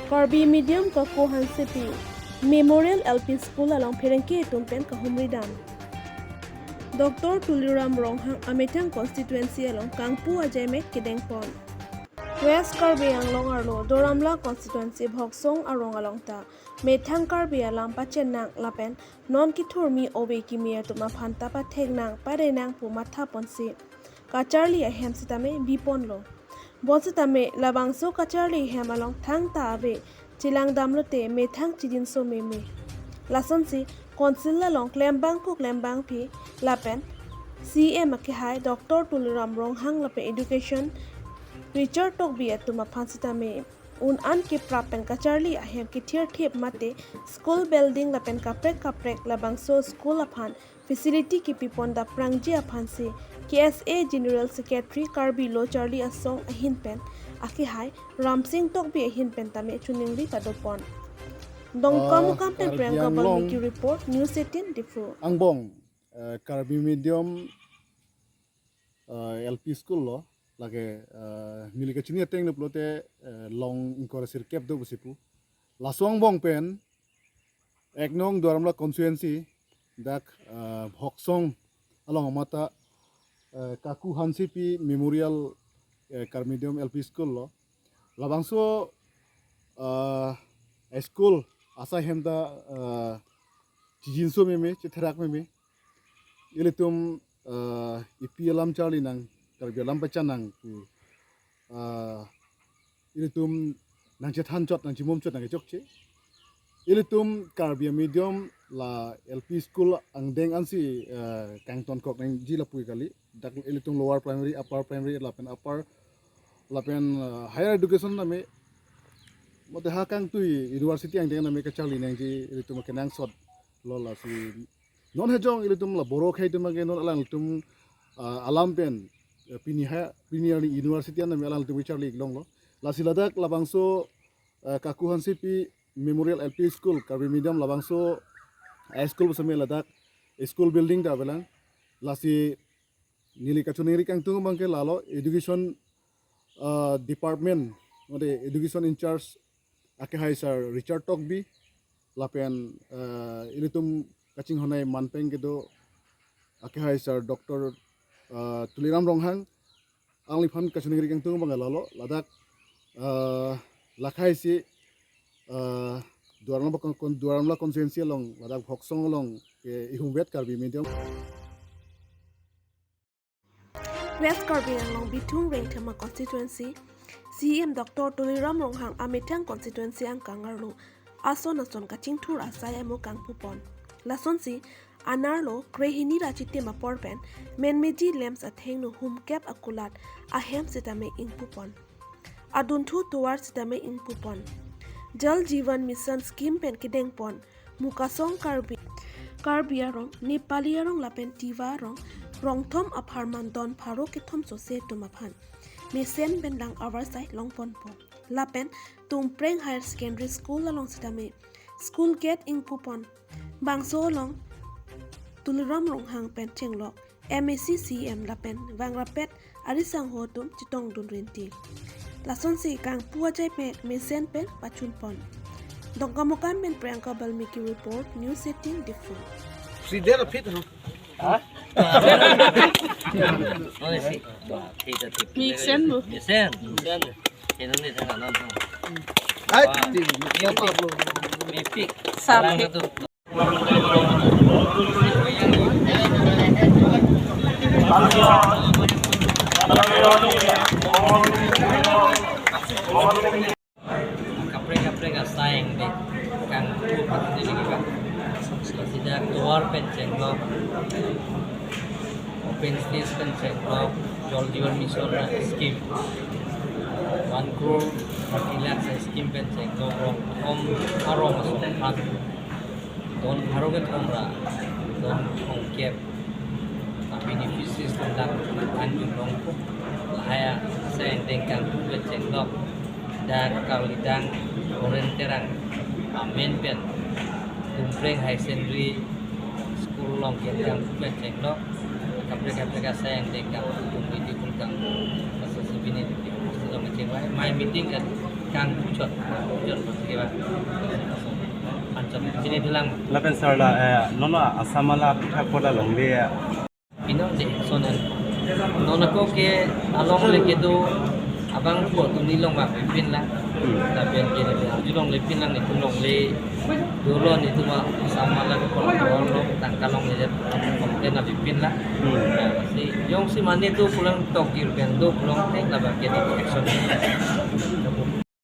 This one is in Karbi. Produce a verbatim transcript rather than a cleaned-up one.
Karbi Medium Kaku Hansepi Memorial L P School along pherangke atum pen kahumri dam. Doctor Tuliram Ronghang amethang constituency along kangpu ajaimek kedengpon. West Karbi Anglong arlo Duar Amla constituency Bhoksong arong along ta methang Karbi alam pachennang lapen non kethurmi ove kimi atum aphan ta patheknang padenang pu mathaponsi kacharli ahem sitame biponlo. Bonsitame labangso kacharli hem along thangta ave chelangdamlote methang chijinso meme. Lasonsi council along klembang pu klembangpi lapen C M akehai Doctor Tuliram Ronghang lapen Education Richard Tokbi atum aphan sitame un-an keprap pen kacharli ahem kethirthip mate school building lapen kaprek kaprek labangso school aphan facility kepipon daprangji aphansi K S A General Secretary Karbi Lo Charli Asong ahin pen akehai Ramsing Tokbi ahin pen tame choningri padopon. Dongkamukam pen Priyanka Balmiki report, News eighteen Diphu. Angbong, eh, Karbi Medium, eh, L P School lo, lake, eh, neli kachini ateng nuplote, eh, long ingkoi ra sirkep do pusi pu. Laso angbong pen, ek nong Duar Amla constituency, dak, eh, Bhoksong along mata, eh, Kaku Hansepi Memorial, eh, Karbi Medium L P School lo. Labangso, eh, school asai hem ta, eh, chijinso meme, chetherak meme. Ilitum, eh, epi alam charli nang, Karbi alam pachan nang pu, eh, ilitum nangchethan chot, nangchimum chot, nangkechokche. Ilitum Karbi Medium la L P School angdeng ansi, eh, kangtonkok nangji lapu kali. Dak ilitum lower primary, upper primary, lapen upper, lapen, eh, higher education tame, mate ha kangtui university angdeng tame kacharli nangji ilitum kenangsot lo. Lasi non hejong ilitum la Boro akhei atum ke non alangtum, ah, alam pen, eh, pini ha, pini arni university an tame alangtum charli longlelo. Lasi ladak labangso, eh, Kaku Hansepi Memorial L P School, Karbi Medium labangso high school pusitame ladak school building ta avelang. Lasi neli kachoningri kangtung abangke lalo education, ah, department, mate education in charge akehai Sir Richard Tokbi, lapen, eh, ilitum kachinghon-ai manpeng kedo akehai Sir Doctor, eh, Tuliram Ronghang, alangliphan kachoningri kangtung abang lalo, ladak, eh, lakhai si, eh, Duar Amla kon-, Duar Amla constituency along, ladak Bhoksong along ke ihumvet Karbi Medium. West Karbi Anglong Bithung Rengthama constituency, C E M Doctor Tuliram Ronghang amethang constituency angkang arlo ason ason kachingthur asai amo kangpupon. Lasonsi anerlo krehini ra chitim apor pen Menmeji LAMPS athengno humkep akulat ahem sitame ingpupon. Adunthu tovar sitame ingpupon. Jal Jeevan Mission scheme pen kedengpon Mukasong Karbi, Karbi arong, Nepali arong lapen Tiwa arong, rongthom apharman don pharo kethom sose atum aphan mesen pen lang avarsai longponpo. Lapen Tumpreng Higher Secondary School along sitame school gate ingpupon. Bangso along Tuliram Ronghang pen chenglok M A C, C M lapen vangrapet ari sangho atum chetongdun rinti. Lasonsi kangpu ajaimek mesen pen pachunpon. Dongkamukam pen Priyanka Balmiki report, News eighteen Diphu. Sridhar fit ho. Ha? Mesen bu. Mesen. Inoni sana nonton. Hai, mepik. Satu. Kaprek kaprek asai angdeng kangpu pati lagi kan. Sida tovar pen chenglok, open space pen chenglok, Jal Jeevan Mission scheme, one crore thirty lakhs scheme pen chenglok, rongthom arong asong phan. Don pharo kethom ra don thomkep beneficiaries atum dak an inglongpo. Lahai asai angdeng kangpu pen chenglok, dak Karlidang Oren Terang amen pen Tumpreng Higher Secondary School along ke kangpu pen chenglok. Kaprek kaprek asai angdeng kangpu, tum beautiful kangpu, asai si bini tum beautiful kangpu, chenglok. My meeting kan Ang puchot, puchot, sige ba. Anchot, sini dilang. Lapen sir la, eh, non Assam la aphuthak pen longle, eh. Pinong de, sonen. Non ako ke alongle kedo abang po tuni long ba pin la. Hmm. Lapen ke de, aju longle pin lang, netum longle dolo, netum Assam la ko lo tangka longle de, complain na pin la. Hmm. Ya, si jongsi mane do pulang tok dir pen do pulang tek la ba ke de action.